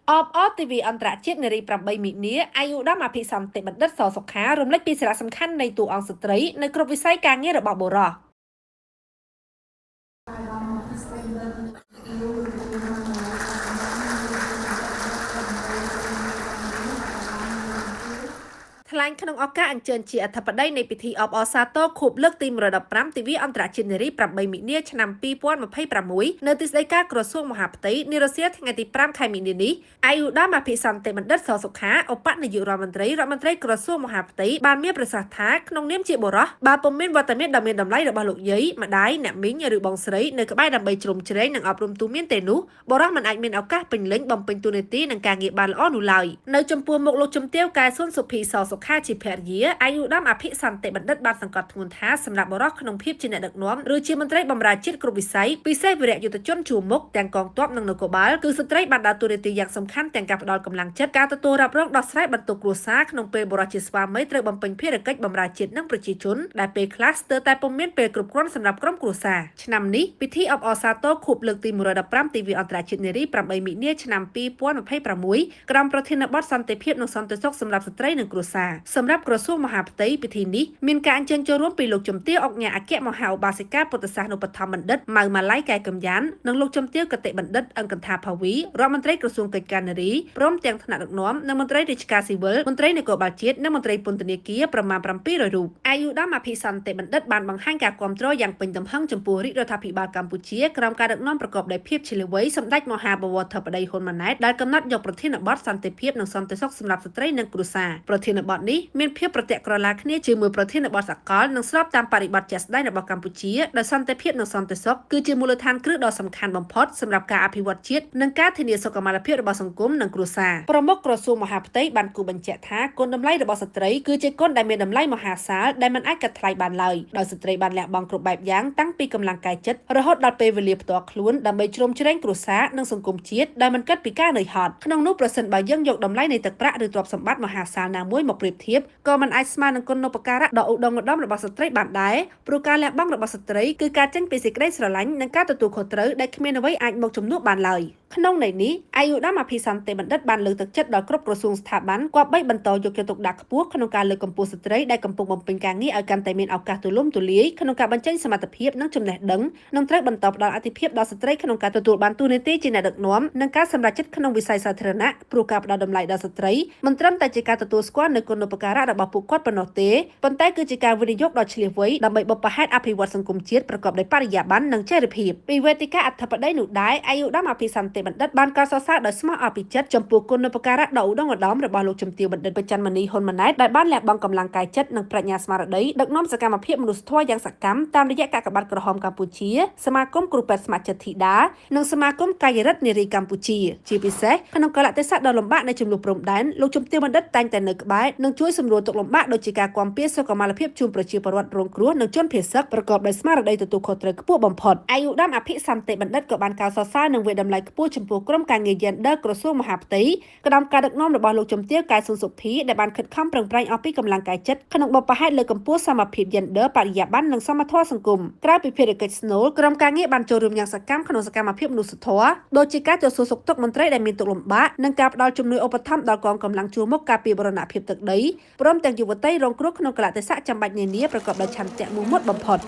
អបអរទិវាអន្តរជាតិនារី8មីនាឯកឧត្តមអភិសន្តិបណ្ឌិតសសុខារំលេចពីសារៈសំខាន់នៃតួអង្គស្ត្រីនៅគ្រប់វិស័យការងាររបស់បុរស។ ថ្លែងក្នុងឱកាសអញ្ជើញជាអធិបតីនៃពិធីអបអរសាទរខួបលើកទី115ទិវាអន្តរជាតិនារី8មីនាឆ្នាំ2026នៅទីស្តីការក្រសួងមហាផ្ទៃនារសៀលថ្ងៃទី5ខែមីនានេះឯកឧត្តមអភិសន្តិបណ្ឌិតសសុខាឧបនាយករដ្ឋមន្ត្រីរដ្ឋមន្ត្រីក្រសួងមហាផ្ទៃបានមានប្រសាសន៍ថាក្នុងនាមជាបុរសបើពុំមានវត្តមានដ៏មានតម្លៃរបស់លោកយាយម្ដាយអ្នកមីងឬបងស្រីនៅក្បែរដើម្បីជ្រោមជ្រែងនិងអប់រំទូមានទេនោះបុរសមិនអាចមានឱកាសពេញលេញបំពេញតួនាទីនិងការងារបានល្អនោះឡើយ។នៅចំពោះមុខលោកជំទាវកែសុនសុភីសសុខាជាភរិយាឯកឧត្តមអភិសន្តិបណ្ឌិតបានសង្កត់ធ្ងន់ថាសម្រាប់បុរសក្នុងភាពជាអ្នកដឹកនាំឬជាមន្ត្រីបម្រើជាតិគ្រប់វិស័យពិសេសវីរៈយុទ្ធជនជួរមុខទាំងកងទ័ពនិងនគរបាលគឺស្ត្រីបានដើរតួនាទីយ៉ាងសំខាន់ទាំងការផ្ដល់កម្លាំងចិត្តការទទួលរ៉ាប់រងដោះស្រាយបន្ទុកគ្រួសារក្នុងពេលបុរសជាស្វាមីត្រូវបំពេញភារកិច្ចបម្រើជាតិនិងប្រជាជនដែលពេលខ្លះស្ទើរតែពុំមានពេលគ្រប់គ្រាន់សម្រាប់ក្រុមគ្រួសារឆ្នាំនេះពិធីអបអរសាទរខួបលើកទី115ទិវាអន្តរជាតិនារី8មីនាឆ្នាំ2026ក្រោមប្រធានបទសន្តិភាពនិងសន្តិសុខសម្រាប់ស្ត្រីនិងគ្រួសារសម្រាប់ក្រសួងមហាផ្ទៃពិធីនេះមានការអញ្ជើញចូលរួមពីលោកជំទាវអុកញ៉ាអគ្គមហាឧបាសិកាពុទ្ធសាសនុបដ្ឋមបណ្ឌិតម៉ៅម៉ាឡៃកែកំយ៉ាននិងលោកជំទាវគតិបណ្ឌិតអង្គន្ថាផាវីរដ្ឋមន្ត្រីក្រសួងកិច្ចការនារីព្រមទាំងថ្នាក់ដឹកនាំនិងមន្ត្រីរាជការស៊ីវិលមន្ត្រីនគរបាលជាតិនិងមន្ត្រីពន្ធនាគារប្រមាណ700រូបឯកឧត្តមអភិសន្តិបណ្ឌិតបានបង្ហាញការគាំទ្រយ៉ាងពេញទំហឹងចំពោះរាជរដ្ឋាភិបាលកម្ពុជាក្រោមការដឹកនាំប្រកបដោយភាពឈ្លាសវៃសម្ដេចមហាបវរធិបតីហ៊ុនម៉ាណែតដែលកំណត់យកប្រធានបទសន្តិភាពនិងសន្តិសុខសម្រាប់ស្ត្រីនិងគ្រួសារប្រធានបទនេះមានភាពប្រទាក់ក្រឡាគ្នាជាមួយប្រធានបទសកលនិងស្របតាមបរិបទជាក់ស្ដែងរបស់កម្ពុជាដោយសន្តិភាពនិងសន្តិសុខគឺជាមូលដ្ឋានគ្រឹះដ៏សំខាន់បំផុតសម្រាប់ការអភិវឌ្ឍជាតិនិងការធានាសុខុមាលភាពរបស់សង្គមនិងគ្រួសារប្រមុខក្រសួងមហាផ្ទៃបានគូបញ្ជាក់ថាគុណតម្លៃរបស់ស្ត្រីគឺជាគុណដែលមានតម្លៃមហាសាលដែលមិនអាចកាត់ថ្លៃបានឡើយដោយស្ត្រីបានលះបង់គ្រប់បែបយ៉ាងតាំងពីកម្លាំងកាយចិត្តរហូតដល់ពេលវេលាផ្ទាល់ខ្លួនដើម្បីជ្រោមជ្រែងគ្រួសារនិងសង្គមជាតិដែលមិនគិតពីការនឿយហត់ក្នុងនោះប្រសិនបើយើងយកតម្លៃនៃទឹកប្រាក់ឬទ្រព្យសម្បត្តិមហាសាលណាមួយមកប្រៀបធៀបក៏មិនអាចស្មើនឹងគុណូបការៈដ៏ឧត្តុង្គឧត្តមរបស់ស្ត្រីបានដែរព្រោះការលះបង់របស់ស្ត្រីគឺការចេញពីសេចក្តីស្រឡាញ់និងការទទួលខុសត្រូវដែលគ្មានអ្វីអាចមកជំនួសបានឡើយក្នុងន័យនេះឯកឧត្តមអភិសន្តិបណ្ឌិតបានលើកទឹកចិត្តដល់គ្រប់ក្រសួងស្ថាប័នគប្បីបន្តយកចិត្តទុកដាក់ខ្ពស់ក្នុងការលើកកម្ពស់ស្ត្រីដែលកំពុងបំពេញការងារឲ្យកាន់តែមានឱកាសទូលំទូលាយក្នុងការបញ្ចេញសមត្ថភាពនិងចំណេះដឹងនិងត្រូវបន្តផ្ដល់អាទិភាពដល់ស្ត្រីក្នុងការទទួលបានតួនាទីជាអ្នកដឹកនាំនិងការសម្រេចចិត្តក្នុងវិស័យសាធារណៈព្រោះការផ្ដល់តម្លៃដល់ស្ត្រីមិនត្រឹមតែជាការទទួលស្គាល់នូវគុណូបការៈរបស់ពួកគាត់ប៉ុណ្ណោះទេប៉ុន្តែគឺជាការវិនិយោគដ៏ឈ្លាសវៃដើម្បីបុព្វហេតុអភិវឌ្ឍសង្គមជាតិប្រកបដោយបរិយាបន្ននិងចីរភាពពីវេទិកាអធិបតីនោះដែរឯកឧត្តមអភិសន្តិបណ្ឌិតបានកោតសរសើរដោយស្មោះអភិចិត្តចំពោះគុណូបការៈដ៏ឧត្តុង្គឧត្តមរបស់លោកជំទាវបណ្ឌិតប្រច័នមនីហ៊ុនម៉ាណែតដែលបានលះបង់កម្លាំងកាយចិត្តនិងប្រាជ្ញាស្មារតីដឹកនាំសកម្មភាពមនុស្សធម៌យ៉ាងសកម្មតាមរយៈកាកបាទក្រហមកម្ពុជាសមាគមគ្រូពេទ្យស្ម័គ្រចិត្តធីតានិងសមាគមកាយរិទ្ធនារីកម្ពុជាជាពិសេសក្នុងកាលៈទេសៈដ៏លំបាកនៃចំនួនព្រំដែនលោកជំទាវបណ្ឌិតតែងតែនៅក្បែរនិងជួយសម្រួលទុក្ខលំបាកដូចជាការគាំពារសុខុមាលភាពជូនប្រជាពលរដ្ឋរងគ្រោះនិងជនភៀសសឹកប្រកបដោយស្មារតីទទួលខុសត្រូវខ្ពស់បំផុតឯកឧត្តមអភិសន្តិបណ្ឌិតក៏បានកោតសរសើរនិងវាយតម្លៃខ្ពស់ចំពោះក្រុមការងារ Gender ក្រសួងមហាផ្ទៃក្រោមការដឹកនាំរបស់លោកជំទាវកែសុនសុភីដែលបានខិតខំប្រឹងប្រែងអស់ពីកម្លាំងកាយចិត្តក្នុងបុព្វហេតុលើកកម្ពស់សមភាព Gender បរិយាបន្ននិងសមធម៌សង្គមក្រៅពីភារកិច្ចស្នូលក្រុមការងារបានចូលរួមយ៉ាងសកម្មក្នុងសកម្មភាពមនុស្សធម៌ដូចជាការចូលសួរសុខទុក្ខមន្ត្រីដែលមានទុក្ខលំបាកនិងការផ្ដល់ជំនួយឧបត្ថម្ភដល់កងកម្លាំងជួរមុខការពារបូរណភាពទឹកដីព្រមទាំងយុវតីរងគ្រោះក្នុងកាលៈទេសៈចាំបាច់នានាប្រកបដោយឆន្ទៈមោះមុតបំផុត។